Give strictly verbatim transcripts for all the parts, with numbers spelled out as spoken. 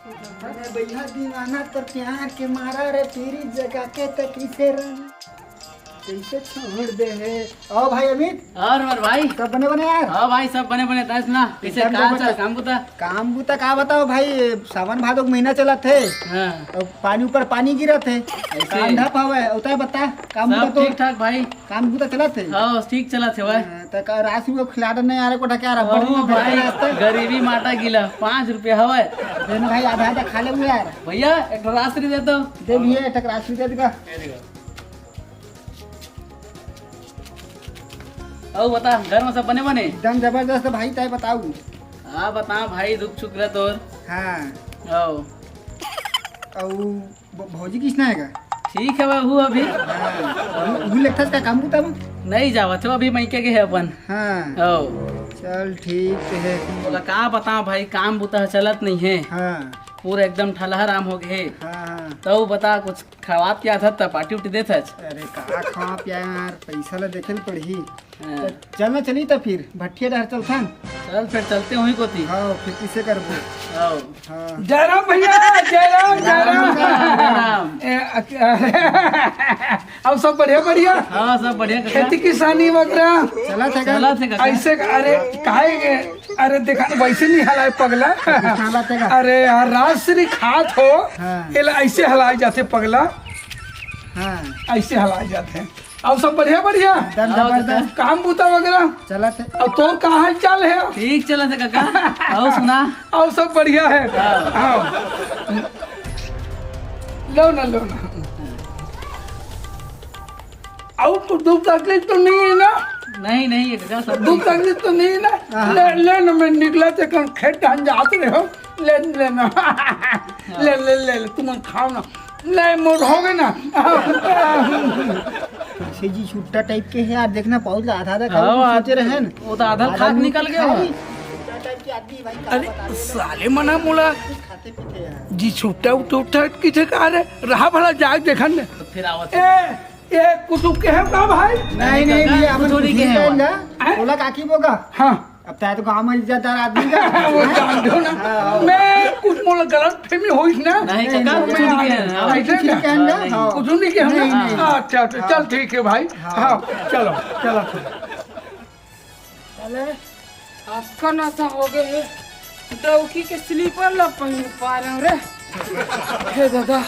अरे भैया दीवाना, तोर प्यार के मारा रे, पीरी जगा के त कइसे रंग, कइसे छोड़ दे हे। आओ भाई अमित। और मोर भाई। सब बने बने यार? हाँ भाई, सब बने बने। तैं सुना, कइसे एकदम का जबरदस्त। चल काम बुता? काम बुता का बताओ भाई, सावन भादो के महीना चलत हे। हाँ। अउ पानी ऊपर पानी गिरत हे। ऐसे। काम धप हवय, उतार बता, काम सब बुता तो ठीक ठाक भाई। काम बुता चलत हे? हाँ, ठीक चलत हे भाई। हाँ, त का राशि को खिला दे नहीं यार, को ढके यार, अब्बड़ ओ दिन भाई, रास्ता। गरीबी माटा गीला, पाँच रुपया हवय। दे ना भाई, आधा आधा खा ले यार। भैया, एक ठो राशि दे दो। दे भैया, एक ठो राशि दे देगा। अउ बता, घर में सब बने बने? एकदम जबरदस्त भाई, तैं बताऊ। हाँ, बता भाई, दुख सुख रह तोर। हाँ। आओ। अउ भ-, भौजी किसना हे गा? ठीक हे, वो अभी। हाँ। वो, वो लेखथस का काम बुता में? नहीं जावत हे, अभी मइके गे हे अपन। हाँ। आओ। चल ठीक हे। बोला का बता भाई, काम बुता चलत नहीं हे। हाँ। पूरा एकदम ठलहा राम हो गे हे। हाँ, हाँ। तो बता, कुछ खवात पियात हस त पार्टी उटी देत हस? अरे का खवा पिया यार, पैसा ला देखे ल पड़ही। हाँ। त चल ना चली त फिर भट्ठिया डहर चलथन। चल फिर चलते वहीं कोती। हाँ, फिर किसे करबो? आओ। हाँ। जय राम भैया, जय राम, जय राम। राम, राम। ए, अ-, अब सब बढ़िया, बढ़िया? हाँ, सब बढ़िया, काका। खेती किसानी वगैरह? चलत हे का? चलत हे, काका। ऐसे, अरे, काहे के? अरे, देखा, वैसे नहीं हलाए पगला। चलत हे का? अरे यार, राजश्री खात हो, हाँ। एला ऐसे हलाए जाथे पगला। हाँ। ऐसे हलाए जाथे। अउ सब बढ़िया, बढ़िया? एकदम हाँ, जबरदस्त। काम बूता वगैरह? चलत हे। अउ तोर का हाल चाल हे? ठीक चलत हे काका। अउ सुना? अउ सब बढ़िया हे। हाँ। हाँ। लो ना, लो ना। अउ तो दुख तकलीफ तो नहीं हे ना? नहीं, नहीं, काका, सब दुख ठीक हे। तकलीफ तो नहीं हे ना? हाँ। ले, ले ना, मैं निकला थे, कल खेत धान जात रहे हो। ले, ले ना। ले, ले, ले, ले, तुमन खाव ना। ले, मोर हो गे ना। से जी छुट्टा टाइप के हे यार, देखना, पाउच ला आधा आधा खा हाँ, सोचे रहे न। वो तो आधा आधा खा के मुंह निकल गया। खाई। छुट्टा टाइप के आदमी भाई, का अरे, बता रहे हो? साले मन ह मोला खाते पीते यार। जी छुट्टा उठा उठा किथे का रे? रहा भला जाए देखन ने। तो फिर आवत ए, ए, कुछ कहे का भाई? नहीं, नहीं, नहीं, काका, नहीं, कुछ नहीं कहे। हैं? ओला काकी बोगा। हाँ। अब तैं तो गाँव में इज्जतदार आदमी का। वो जान दो ना। हाँ, हाँ। मैं कुछ मोला गलत फहमी होइस ना। नहीं, काका, कुछ नहीं कहे। ऐसे कुछ नहीं ना? कहे ना? हाँ। कुछ नहीं कहे ना? नहीं, नहीं। अच्छा, अच्छा, चल ठीक है भाई। हाँ। हाँ, चलो, चलो, चलो। अरे, अतका नशा हो गे हे, डौकी के स्लीपर ला पहिन पा रहे रे। हे दादा,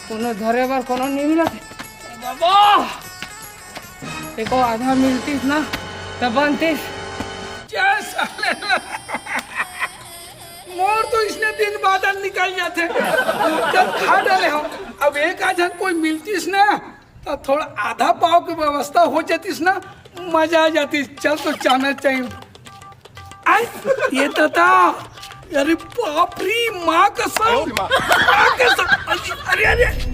कोनो धरे बर कोनो नहीं मिलत हे। बाबा, एको आधा मिलतीस ना, त बनतीस। जय साले। मोर तो इसने दिन बादल निकल जाथे। जब खा डाले हो, अब एक आध कोई मिलतीस ना, त थोड़ा आधा पाव के व्यवस्था हो जातीस ना, मजा आ जातीस। चल तो चाना चाहिए। आई, ये दादा, अरे बाप रे, माँ कसम, माँ कसम, अरे, अरे, अरे,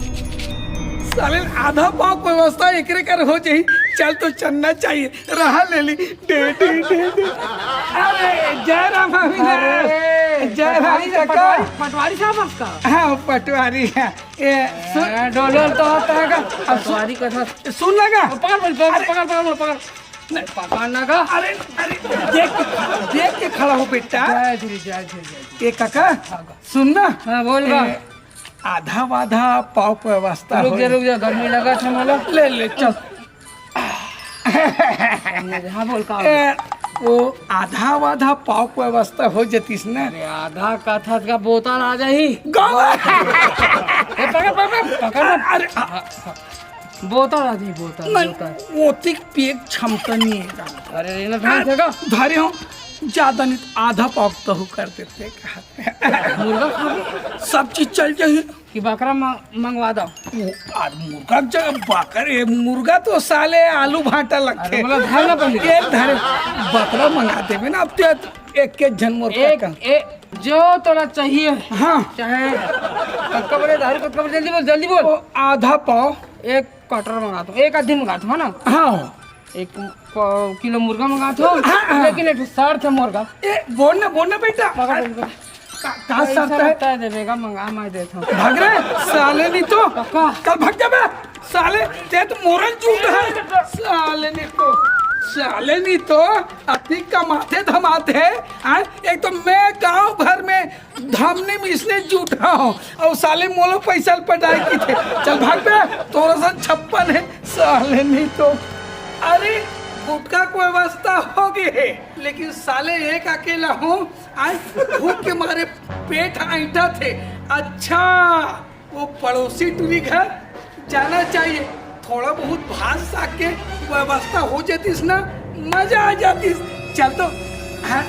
साले आधा पाव के व्यवस्था एकरे कर हो जाही। चल तो चलना चाहिए, रहा ले ली, दे, दे, दे, दे। अरे, जय राम अविनाश, अरे, जय राम पटवारी, काका। पटवारी, पटवारी साहब आपका? हाँ, पटवारी है। ए, सुन। ए, डोल, डोल तो होता है का? अब सुन। पटवारी कथा। सुन ना का? पकड़, पकड़, अरे। पकड़, पकड़, पकड़। नहीं। पकड़ ना का? अरे, अरे, देख के, देख के खड़ा हो बेटा। जय श्री, जय श्री, जय श्री। ए काका, हाँ का। सुन ना। हाँ, बोल बा। ए, आधा वाधा पाव के व्यवस्था रुक जा, होई। रुक जा, गर्मी लगा था मोला। ले, ले, चल। हाँ, बोल, का ए, वो आधा वाधा पाव के व्यवस्था हो जतीस ना। अरे, आधा कथा का बोतल आ जाही। गौ- ए, पकड़, पकड़, पकड़, पकड़। अरे, आ- हाँ, हाँ। बोतल आ जाही, बोतल, नहीं, बोतल। ओतिक पेट क्षमता नहीं है। अरे, ये ना, हाँ, फेंक देगा। धरे हो, ज्यादा नहीं, आधा पाव तहु कर देते। मुर्गा खाबे? सब चीज चल जाही। कि बकरा म-, मंगवा दो। वो, आ, मुर्गा च-, बकर-, ए, मुर्गा तो साले आलू भाटा लगथे। अरे, बोला, धर ना पहले। एक धरे, बकरा मंगा देबे ना, अब तो एक, एक झन मोर एक, काका। ए, जो तोला चाहिए। हाँ। चाहे कतका बड़े धारू, कतका बड़े, जल्दी बोल, जल्दी बोल। वो आधा पाव। एक कटर मंगा दो, एक आधी मंगा दो, है ना? हाँ। एक क-, किलो मुर्गा मंगा दो, हाँ, हाँ। लेकिन एक शर्त है मुर्गा। ए, बोल ना, बोल ना बेटा। पकड़, पकड़। का, का पैसा शर्त है? बता दे बेगा, मंगा मैं देता हूँ। भाग रे, साले नहीं तो। पक्का? कल भाग जा बे, साले, ते तो मोरल झूठ है, साले नहीं तो। साले नहीं तो अतिक कमाथे धमाथे, आय, एक तो मैं गांव भर में धमनी में इसने जूठा हूँ और साले मोलो पैसा ल पटाए की थे। चल भाग बे, तोरा सन छप्पन है साले नहीं तो। अरे, गुटखा के व्यवस्था हो गई है, लेकिन साले एक अकेला हूँ, आय, भूख के मारे पेट ऐंठा थे। अच्छा, वो पड़ोसी टुरी घर जाना चाहिए। थोड़ा बहुत भात साग के व्यवस्था हो जातीस ना, मजा आ जातीस। चल तो, हाँ,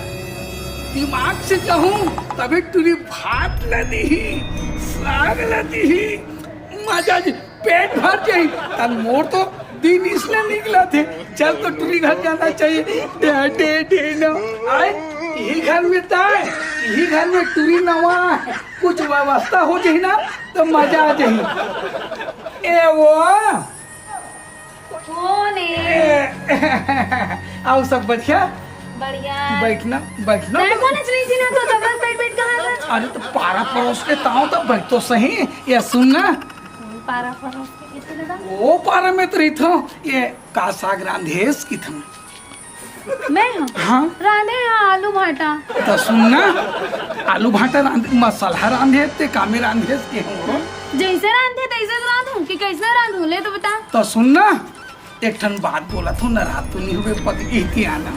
दिमाग से कहूँ तभी टुरी भात ला दीही, साग ला दीही, मजा आ जाई, पेट भर जाई। तन मोर तो दिन इसने निकला थे। चल तो टुरी घर जाना चाहिए। डे, डे, डे ना। आय, यही घर में ताय, यही घर में टुरी नवा है। कुछ व्यवस्था हो जाही ना तो मजा आ जाही। ए वो, कौन है? ए, आओ सब बढ़िया। बढ़िया। बैठना, बैठना। मैं कौन अचली जी ना तो जबरदस्त बैठ बैठ कहाँ था? अरे तो पारा पड़ोस के ताव तो बैठ तो सही। ये सुन ना। पारा पड़ोस के कितने दादा? वो पारा में तो रही था। ये का साग रांधेस की था? मैं? हाँ। रांधे हाँ, आलू भाटा। त सुन ना, आलू भाटा रांध, मसाला रांधे ते कामे रांधे के हो। जैसे रांधे तैसे रांधूं कि कैसे रांधूं, ले तो बता। त सुन ना, एक ठन बात बोला थो, नाराज तो नहीं हुए, पगली थी आना।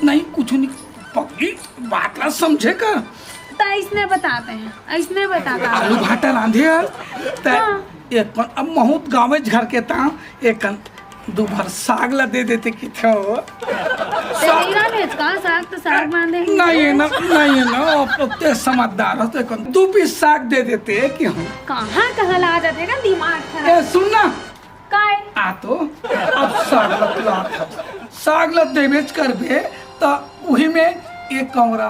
नहीं, कुछ नहीं, पगली, बात ला समझे कर। त इसने बताते हैं, इसने बताता है। आलू भाटा रांधे यार, त हाँ। एक कन, अब महूत गाँवेच घर के ता, एक कन दू भर साग ला दे देते किथे हो। ते नहीं रांधेच का साग, तो साग बांधे। नहीं है ना, नहीं है ना, अब तो ते समझदार हो, तो एक कन दू पीस साग दे देते कि हम। कहाँ, कहाँ ला जाते का दिमाग खराब। ए, सुन ना। काय? आ तो, अब साग ला तू लात हस। साग ला देबेच करबे, त उही में एक कौरा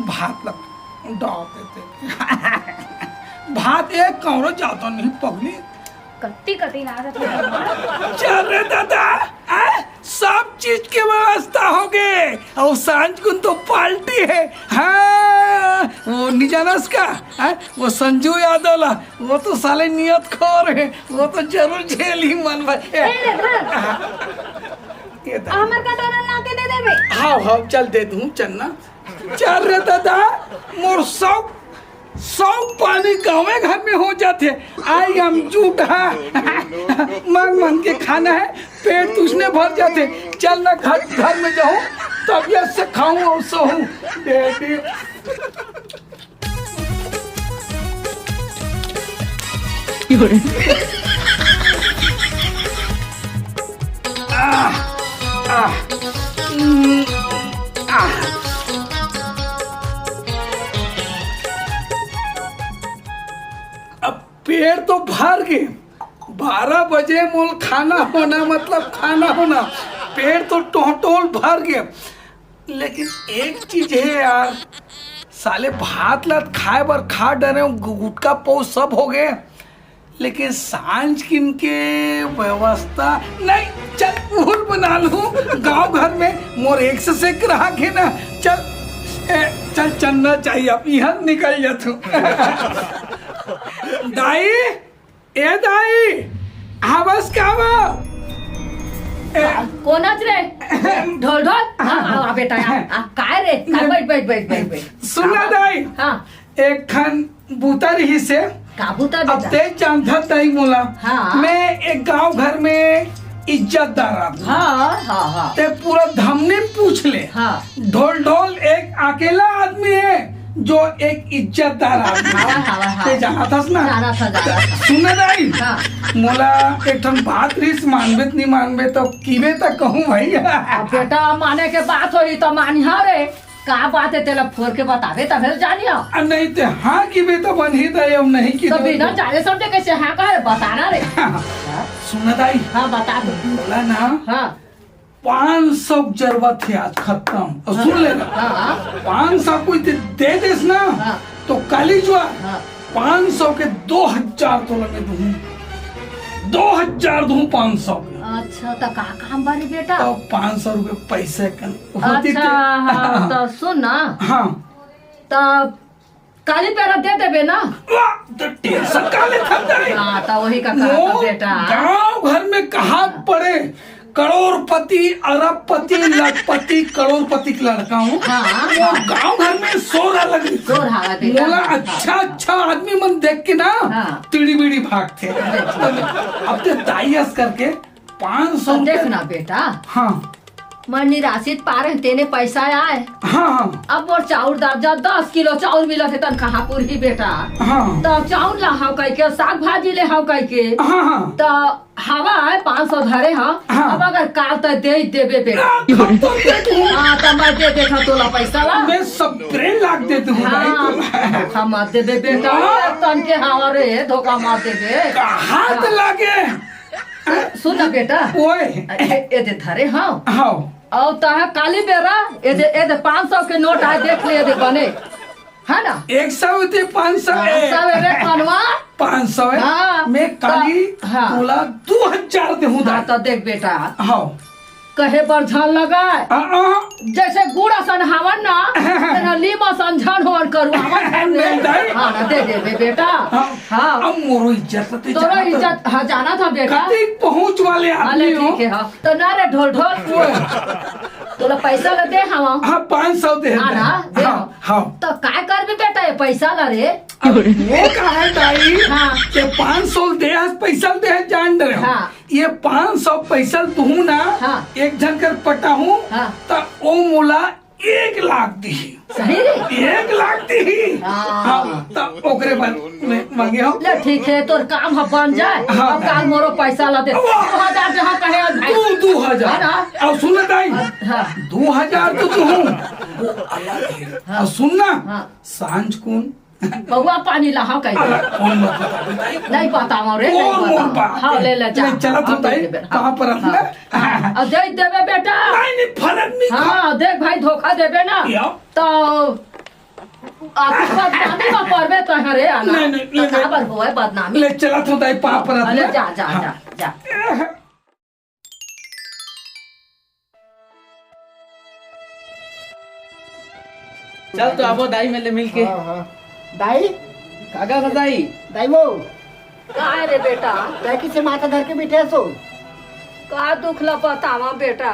भात ला डाल देते। भात एक कौरा जाता नहीं पगली। कत्ती कत्ती ना जाता है। चल रे दादा, आ? सब चीज के व्यवस्था हो गए। और सांझ कुन तो पार्टी है। हाँ, वो नहीं जाना उसका? हाँ? वो संजू यादव ला, वो तो साले नियत खोर है, वो तो जरूर जेल ही मन भाई। ए, ए, रे, धर। ये धर। हमर कटोरा ला के दे देबे। हाँ, हाँ, चल दे दूँ, चल ना। चल रे दादा, मोर सब, सब पानी गाँवे घर में हो जाथे। आई हम जूठा। मांग मांग के खाना है, पेट उसने भर जाथे। चल ना घर, घर में जाऊँ, तबियत से खाऊँ और सोऊँ। डैडी। अब पेट तो भर गे, बारह बजे मोल खाना होना, मतलब खाना होना, पेट तो टोहटोल भर गे। लेकिन एक चीज है यार, साले भात लात खाए बर खा डरे हूँ, गु-, गुटखा पौ सब हो गए, लेकिन सांझ किन के व्यवस्था नहीं। चल, उहुल बना लूँ, गांव घर में मोर एक से एक ग्राहक है ना। चल, ए, चल, चलना चाहिए, अब यहाँ निकल जा तू। दाई, ए दाई, हवस का बा? ए, कोन अच रे? ढोल ढोल? हाँ, आ, आ, बेटा, आ, आ, काय रे? काय, बैठ, बैठ, बैठ, बैठ, बैठ। सुन ना हाँ, दाई, हाँ। एक ठन बूता रहिस हे। का बूता अब बेटा? तें जानथस दाई मोला। हाँ। मैं एक गांव घर में इज्जतदार आदमी। हाँ, हाँ, हाँ। तें पूरा धमनी में पूछ ले। हाँ। ढोल ढोल एक अकेला आदमी है जो एक इज्जतदार आदमी है। हाँ, हाँ, हाँ। तें जानथस ना? जानथस, जानथस। सुन ना दाई, हाँ। मोला एक ठन बात रहिस, मानबे त नहीं मानबे, तो किबे त कहूँ भाई। अब बेटा, माने के बात होही तो मानिहा रे। का बात है, तेला फोर के बताबे तभे तो जानिहा। आ, नहीं ते हाँ किबे तो बनही दाई, अब नहीं की तो तो बिना जाने समझे कैसे हाँ कहा रे, बताना रे। सुन ना दाई। हाँ, बता दो। मोला ना हाँ। पाँच सौ के जरूरत है आज खत्म। और सुन ले ना, हाँ, हाँ। पाँच सौ कोई दे, दे देस ना, हाँ। तो काली जुआ हाँ। पाँच सौ के दो हजार तोला मैं दूँ। दो हजार दूँ पाँच सौ के। अच्छा, तो का काम बारी बेटा? तो पाँच सौ रुपये पैसे कन होती अच्छा, थे। हाँ, तो सुन ना। हाँ। तो काली पैरा दे देबे ना। वाह, तो टेंशन का लेथस दाई? हाँ, तो वही का कहा था मोर बेटा। गांव घर में कहा पड़े, करोड़पति, अरबपति, लखपति, करोड़पति के लड़का हूँ। हाँ, मोर हाँ। गांव घर में शोर अलग रहिथे। शोर हवा बेटा। मोला हाँ, अच्छा, हाँ। अच्छा आदमी मन देख के ना हाँ। तिड़ी बिड़ी भागथे। अच्छा। अब ते दाई अस करके पाँच सौ तो देख रुपया ना बेटा। हाँ। मैं निराशित पारे तेने पैसा आए। हाँ, हाँ। अब मोर चाउर दाल जा दस किलो चाउर मिलत हे तन कहाँ पूरी बेटा। हाँ। तो चाउर ला हव कह के, साग भाजी ले हव कह के। हाँ, हाँ। तो हवा है पाँच सौ धरे हाँ। हाँ। अब अगर काल तक दे देबे बेटा। हाँ, तब तो दे दूँ। हाँ, तो मैं दे देता तोला पैसा ला। मैं सब ब्रेन लाग देता हूँ भाई हाँ। तोला। धोखा मत देबे बेटा। हाँ। तन के हवा रे, धोखा मत देबे। कहाँ हाँ। लागे? सुन ना बेटा। ओए। ए, ए दे धरे हाँ। हाँ। और तहा काली बेरा, ए दे, ए दे पाँच सौ के नोट आए, देख ले, ए दे बने। है ना? एक सौ ते पाँच सौ हाँ, है। सौ है रे पनवा। पाँच सौ है। हाँ, मैं काली तो, हाँ। तोला दो हजार देहूँ हाँ, दाई। तो देख बेटा। हाँ। कहे बर झन लगाए। आ, आ। जैसे गुड़ असन हवन ना, तेना लीम असन झन होवन करू हवन। नहीं, नहीं। हाँ, ना दे देबे बेटा। हाँ। हाँ। अब मोरो इज्जत ते तोरो जाना था। इज्जत, हाँ, जाना था बेटा। कते पहुँच वाले हाँ, ले, आदमी हो। ठीक है, हाँ। तो ना रे ढोल ढोल। ओए। तोला पैसा ला दे हवा। हाँ, पाँच सौ दे हाँ दे। ना, दे हाँ, हवा। हाँ। तो काय करबे बेटा ये पैसा ला रे? अब वो का है दाई हाँ। कि पाँच सौ दे हस, पैसा दे हस, जान डरे हो। हाँ। ये पाँच सौ पैसा दूँ ना, हाँ। एक झन कर पटाहूँ, हाँ। त ओ मोला एक लाख दिही। सही रे? एक लाख दिही। हाँ। हाँ, त ओकरे बाद मैं मांगे हूँ। ले ठीक है, तोर काम ह बन जाए। हाँ। अब काल मोरो पैसा ला दे। वाह। दो हजार जहाँ कहे आज भाई। दो, दो हजार। है ना? अब सुन ले दाई, हाँ। दो हजार तो तू हूँ, वो अलग है। हाँ। अब सुन ना, हाँ। सांझ कुन बउआ पानी ला, हाँ, कहि दे। अरे, कौन मत बता, बताई? नहीं बतावा रे, कौन नहीं मोर बतावा। बा? हाँ, ले ले, जा। ले, चला तो हाँ, बताई, दे दे, हाँ। कहाँ पर हम हाँ। ना? हाँ, अब दे देबे बेटा। नहीं, नहीं, फर्क नहीं हाँ, देख भाई, धोखा देबे ना। या। तो, आ, तू बदनामी में पड़बे तो है रे, आना। नहीं, नहीं, तो नहीं, कहाँ नहीं। पर होए बदनामी? ले, चला तो बताई, पाँव पर हाँ, ले, अपना। जा, जा, हाँ। जा, जा। चल तो आबो दाई मेले मिल के। हाँ, हाँ। दाई? काका था दाई? दाई वो। का है रे बेटा? तै किसे माथा धर के बैठे सो? का दुख ला बतावा बेटा?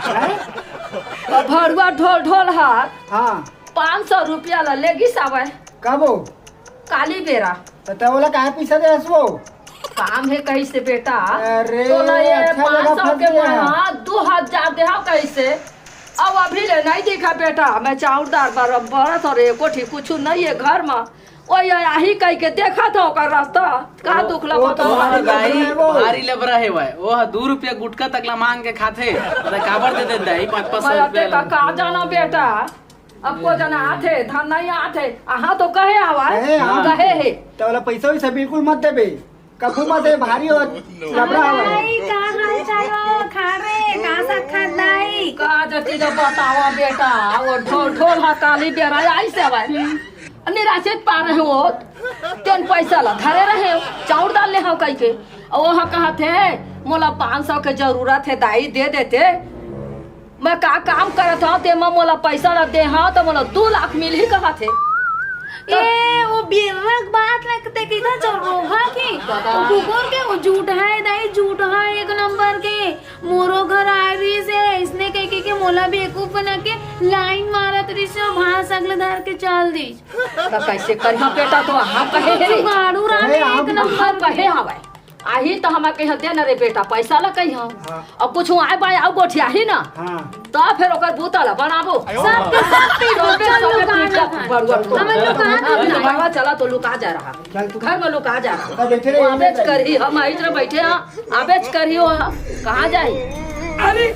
हैं? भरुआ ढोल ढोल हार। हाँ। पाँच सौ रुपया ला ले गिस आवय। कब हो? काली बेरा। त तै ओला काहे पइसा दे हस वो? काम हे कहिसे बेटा। अरे, तोला ये अच्छा जगह पाँच सौ फंस के गया। मैं, हाँ, दो हजार दे हव कहिसे। अब अभी ले नहीं दिखा बेटा, मैं चाउर दाल बर-, बरत हव रे, एको ठी कुछु नहीं है घर में। ओ ये आही कहि के देखत हव ओकर रास्ता, का ओ, दुख ला ओ तो बतावा। भारी भारी लबरा है वो। भारी लबरा है भाई। वो दो रुपया गुटखा तक ला मांग के खाथे, त काबर दे देता है पाँच पाँच सौ मैं रुपया तेका ला? का जाना बेटा। अब को जना आथे, धन नहीं आथे। अहाँ तो कहे आवा, कहे आवा। कहे हे। त ओला पैसा वैसा बिल्कुल मत देबे। कभू मत दे, भारी हो, लबरा हो। दाई, का हाल चाल हो? खा रे, का साग खात दाई? का जति ल बतावा बेटा, वो ढोल, ढोल हा काली बेरा आई से आवा। निराशित पा रहे हो, तेन पैसा ला धरे रहे हो, चाउर दाल ले हव कहि के। अउ वो हा कहत हे, मोला पाँच सौ के जरूरत हे दाई, दे देते। मैं का काम करत हव, ते म मोला पैसा ला दे हव, त मोला दू लाख मिलही कहत हे। त ए, वो बिर्रक बात लगते कि इधर चल रोहा के, बता। वो कुकुर के, वो झूठ है दाई, झूठ है एक नंबर के। मोरो घर आए रहिस हे, इसने कह के, के मोला बेवकूफ बना के लाइन मारत रहिस हे, भांस अगले धर के चल दिस। त कैसे करिहा बेटा, तो हम कहे हे रे। जुगाड़ू रानी अरे, एक हम नंबर हम कहे हवय। आही त हमर कहिया दे न रे बेटा, पैसा ला कहिया। हाँ। अब कुछ आए बाए आउ गोठियाही ना। हाँ। त फेर ओकर बूता ला बनाबो। सब के सब पीट लो, सबके चल सबके लुका पीट ला, जा। बड़ुआ तो। हमन लुका हाँ, जा। लुकावा चला तो लुका जा रहा। चल तू। घर में लुका जा रहा। अब बैठे रहे, वो आबेच बैठे रहे। करही, हम आइच रहे बैठे हाँ, आबेच करही वो, कहाँ जाही? अरे,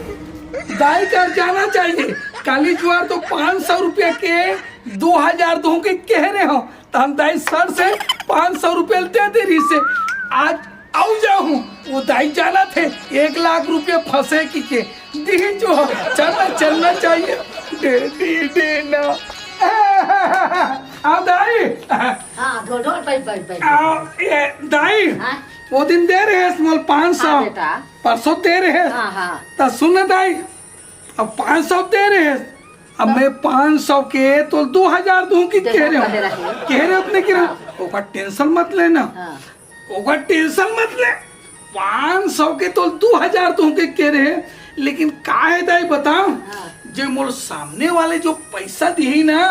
दाई कर जाना चाहिए। काली जुआर तो पाँच सौ रुपया के दो हजार दूँ के कहे रहे हो। त हम दाई सर से पाँच सौ रुपया दे दे रहिस हे। आज आउ जाहूँ, वो दाई जानत हे, एक लाख रुपया फंसे कि के। दिही जो, चलना, चलना चाहिए। दे, दे, दे ना। आओ दाई। हाँ, ढोल, ढोल, बैठ, बैठ, बैठ। आओ, ये दाई, हाँ? वो दिन दे रहे हे मोला पाँच सौ। हाँ, बेटा। परसों दे रहे हे। हाँ, हाँ। त सुन ना दाई, अब पाँच सौ दे रहे हे। अब मैं पाँच सौ के तो दो हजार दूँ कि दे कहे रहे हो? दे रहे हो। कहे रहे अपने कि हाँ। ओकर टेंशन मत लेना। हाँ। ओकर टेंशन मत ले। पाँच सौ के तो दू हजार तुमके कहे रहे, लेकिन का हे दाई बता, हाँ। जे मोर सामने वाले जो पैसा दिही ना,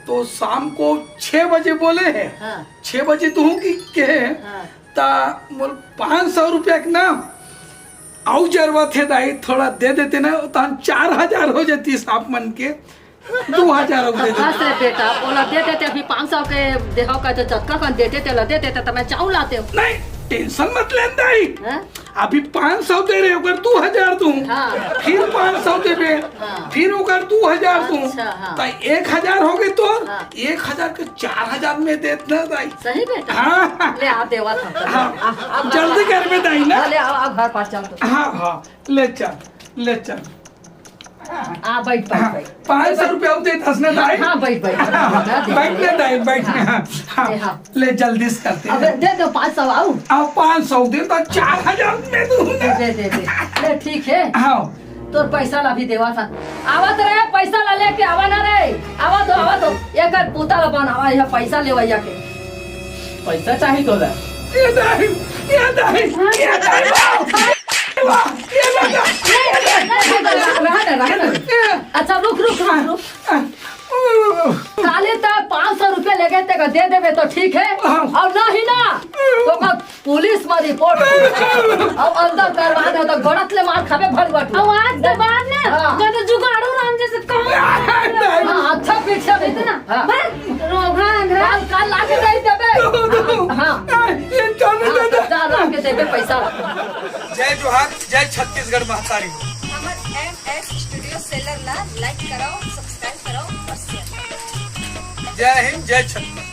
तो शाम को छह बजे बोले हे, हाँ। छह बजे तुहूँ के कहे, हाँ। ता मोर पाँच सौ रुपया के ना अउ जरूरत हे दाई, थोड़ा दे देते ना, तो हम चार हजार हो जाती साफ मन के, दू हजार अउ दे देते। बस रे बेटा, ओला दे देते, अभी पाँच सौ के देहव का, तो जतका कन देते, तेला दे देते, तो मैं चाउर लाते हूँ। नहीं, tension मत लेन दाई। हाँ? अभी पाँच सौ दे रहे, ओकर दू हजार दूँ। हाँ। फिर पाँच सौ देबे, हाँ। फिर ओकर दू हजार दूँ। अच्छा, हाँ। तो एक हजार हो गए तोर, हाँ। एक हजार के चार हजार में देत ना दाई। सही बेटा? हाँ। ले आ, देवा था। हाँ। आ, आ, जल्दी कर बे दाई ना। हाँ, ले आओ, आओ घर पास चल तो। हाँ, हाँ, ले चल, ले चल। आ, बैठ, बैठ, हाँ, बैठ। पाँच सौ रुपया अउ देत हस ना दाई। हाँ, बैठ, बैठ। हाँ, हाँ, बैठ ना दाई, बैठ ना। हाँ, हाँ, हाँ। ले, हाँ। ले, जल्दी से करते अब हैं। दे दो पाँच सौ, आओ। अब पाँच सौ दे तो चार हजार में दूँ ना। दे, दे, दे। ले, ठीक है। हाँ। तोर पैसा ला भी देवा था। आवत रहे, पैसा ला लेके आवा ना रे। आवा तो, आवा तो। एकर पूता ला बनावा, यह पैसा लेवैया के। पैसा चाही तोला? ये दाई, ये दाई, ये दाई, वाह, वाह, ये दाई। नहीं, नहीं, नहीं, नहीं, रहा दे, रहा दे। अच्छा, रुक, रुक, रुक, रुक। काले तक पाँच सौ रुपया लेगे, तेका दे देबे तो ठीक है, हाँ। अउ नहीं ना, तो का पुलिस में रिपोर्ट अउ अंदर करवा दे, तो गड़त ले मार खाबे भड़ुआ तू। अउ आज के बाद ना, हाँ। कहीं तो जुगाड़ू राम जैसे कहो। हाँ, अच्छा पीछे नहीं तो ना, हाँ। बस रोगा अंधरा। काल, काल लाके दे देबे। हाँ, हाँ। ये चल हाँ, दे दे। तो जा लाके देबे पैसा। जय जोहार, जय छत्तीसगढ़ महतारी। हमर एम एस स्टूडियो सेलर ला like कराओ, subscribe कराओ और share कराओ। जय हिंद, जय छत्तीसगढ़।